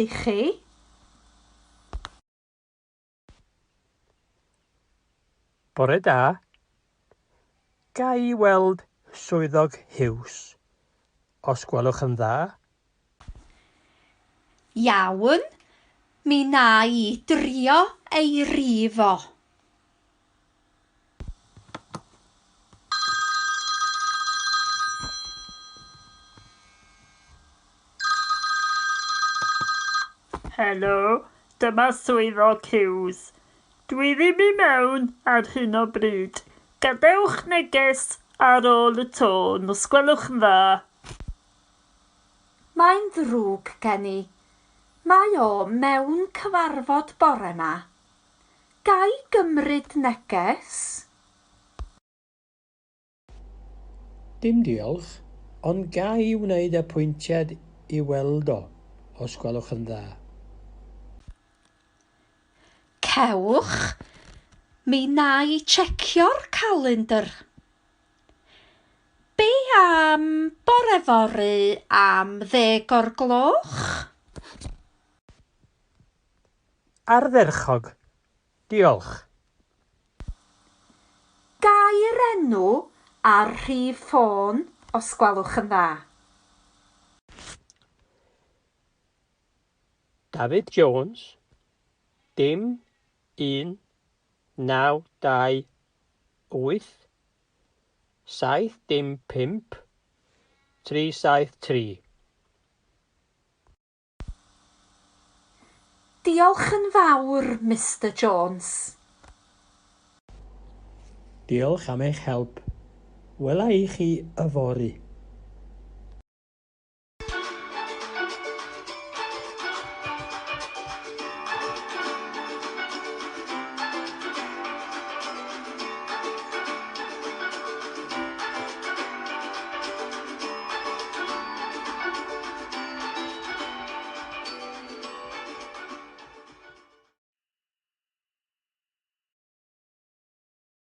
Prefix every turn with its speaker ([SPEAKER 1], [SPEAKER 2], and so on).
[SPEAKER 1] i chi?
[SPEAKER 2] Bore da. Ga i weld Swyddog Hughes, os gwelwch yn dda?
[SPEAKER 1] Iawn, mi wna i drio ei rif o.
[SPEAKER 3] Helo, dyma Swyddog Hughes. Dwi ddim i mewn ar hyn o bryd. Gadewch neges ar ôl y tôn, os gwelwch yn dda.
[SPEAKER 1] Mae'n ddrwg gen i. Mae o mewn cyfarfod bore 'ma. Ga i gymryd neges?
[SPEAKER 2] Dim diolch, ond ga i wneud apwyntiad i weld o, os gwelwch yn dda?
[SPEAKER 1] Cewch, mi wna i checio'r calendr. Be am bore fory am ddeg o'r gloch?
[SPEAKER 2] Ardderchog, diolch.
[SPEAKER 1] Gair enw a'r rhif ffôn os gwelwch yn dda.
[SPEAKER 2] David Jones, dim, 1, 9, 2, 8, 7, dim, 5, 3, 7, 3.
[SPEAKER 1] Diolch yn fawr, Mister Jones.
[SPEAKER 2] Diolch am eich help. Wela i chi yfory.